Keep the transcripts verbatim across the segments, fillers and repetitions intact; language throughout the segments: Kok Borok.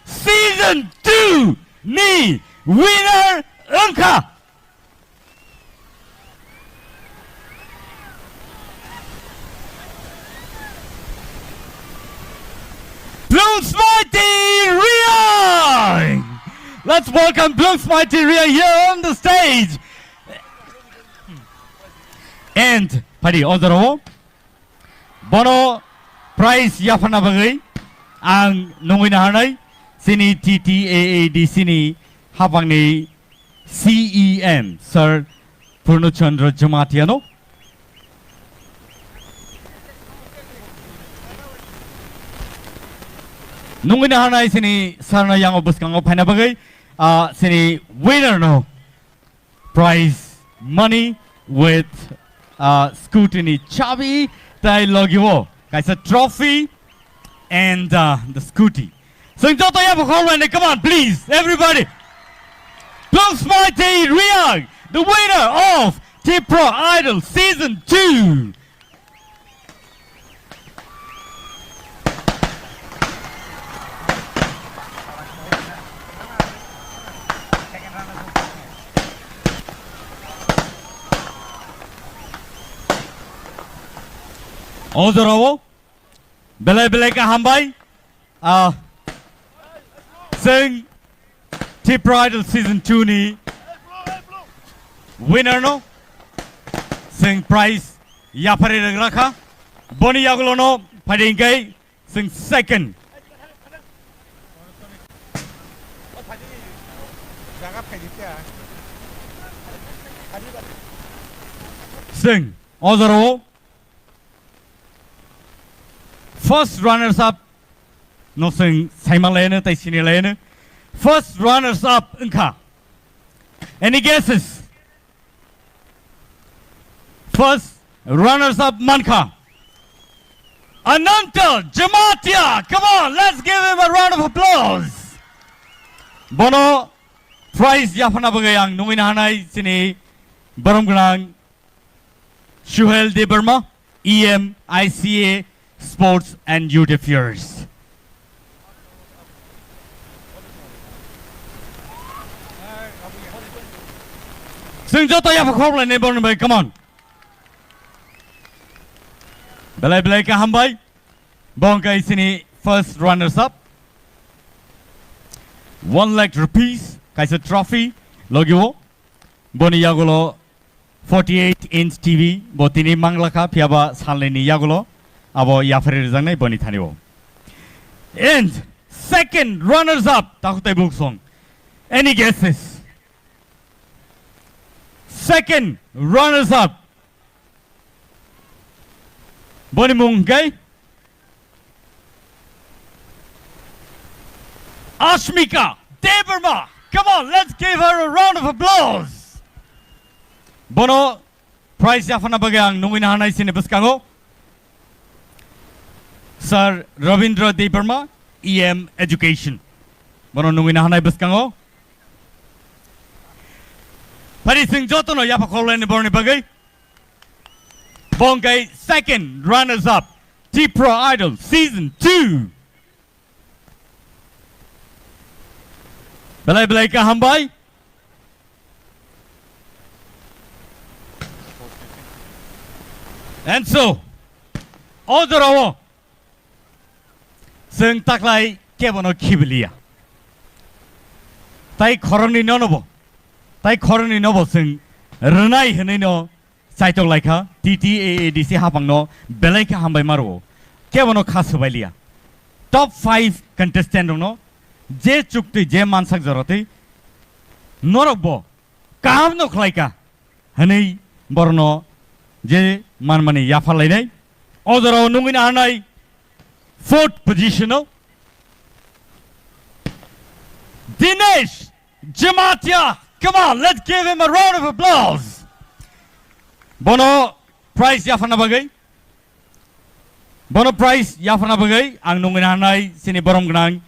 Season two ni winner wngkha Bloom Smaiti Riang. Let's welcome Bloom Smaiti Riang here on the stage. And phaidi o jorao bono prize yapharna bagwi ang nungwi naharnai chini T T A A D C ni hapangni C E M Sir Purno Chandra Jamatia no. Nungwi naharnai chini sir no yango bwskango phaina bagwi, ah, chini winner no prize money with, uh, scooty ni chabi tai logi o kaisa trophy and, uh, the scooty. Chwng joto yapha khorlainai, come on, please, everybody. Bloom Smaiti Riang, the winner of Tipra Idol Season two. O jorao belai belai khe hambai. Ah, chwng Tipra Idol Season two ni winner no chwng prize yapharwi rwgrakha. Boni yagulo no phaidi hwnkhe chwng second. Chwng o jorao first runners up no chwng saima laino tei sini laino. First runners up wngkha. Any guesses? First runners up mankha Ananta Jamatia. Come on, let's give him a round of applause. Bono prize yapharna bagwi ang nungwi naharnai chini borom gwnang Suhel Debbarma, E M I C A, Sports and Youth Affairs. Chwng joto yapha khorlainai borni bai, come on. Belai belai khe hambai. Bo wngkha chini first runners up. One lakh rupees kaisa trophy logio. Boni yagulo forty-eight inch T V bo tini manglakha, phiyaba salnini yagulo abo yapharwi rwjaknai boni thani o. And second runners up, takhuk tei buksong. Any guesses? Second runners up. Boni mung hwnkhe Ashmika Debbarma. Come on, let's give her a round of applause. Bono prize yapharna bagwi ang nungwi naharnai chini bwskango Sir Rabindra Debbarma, E M Education. Bono nungwi naharnai bwskango. Phari chwng jotono yapha khorlaini borni bagwi. Bo wngkha second runners up Tipra Idol Season two. Belai belai khe hambai. And so, o jorao chwng taklai kebono khibiliya. Tai khoroknwi nono bo, tai khoroknwi nobo chwng rwnai hwnwi no chaitok laikha, T T A A D C hapangno belai khe hambai ma rwo. Kebono kha swbailiya. Top five contestant rokno je chuktwi, je mansak jorotwi norok bo kaham no khlaika hwnwi borokno je manmani yapharlainai. O jorao nungwi naharnai fourth position o Dinesh Jamatia. Come on, let's give him a round of applause. Bono prize yapharna bagwi, bono prize yapharna bagwi ang nungwi naharnai chini borom gwnang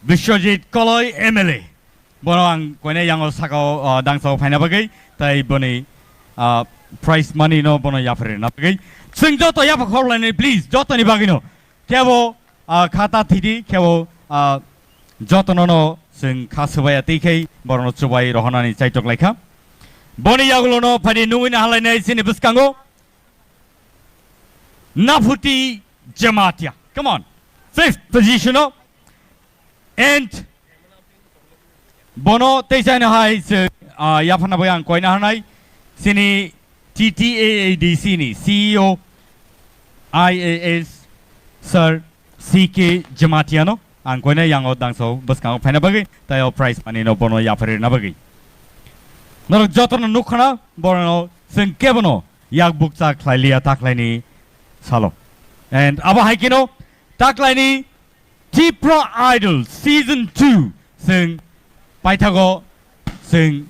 Biswajit Koloi M L A. Bono ang koine yango sakao, o, dangsao phaina bagwi, tai boni, a, prize money no bono yapharwi rwna bagwi. Chwng joto yapha khorlaini, please, jotoni bagwino. Kebo, a, khata thidi, kebo, a, Jotono no chwng kha swbaiya twi khai borokno chubai rohornani chaitok laikha. Boni yagulono phaidi nungwi nahalainai chini bwskango Naphuti Jamatia. Come on. Fifth position o. And bono tei chai no hai se, ah, yaphana bai ang koina hanai. Sini T T A A D C ni C E O I A S Sir C K Jamatia no ang koina yango dangso bwskango phaina bagwi tei o prize money no bono yapharina bagwi. Norok jotono nukhana bono seng kebono yak bukcha khlai liya taklaini salo. And abo hai kino taklaini Tipra Idol Season two seng paithago seng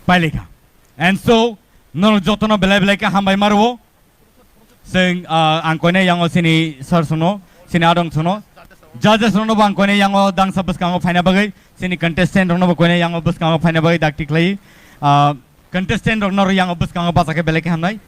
pailika. And so, norok jotono belai belai khe hambai mario. Seng, ah, ang koine yango sini sir sono, sini adong sono. Judges rokno bo ang koine yango dangsa bwskango phaina bagwi, sini contestant rokno bo koine yango bwskango phaina bagwi dakti khlai. Ah, contestant rokno yango bwskango bacha khe belai khe hamnai.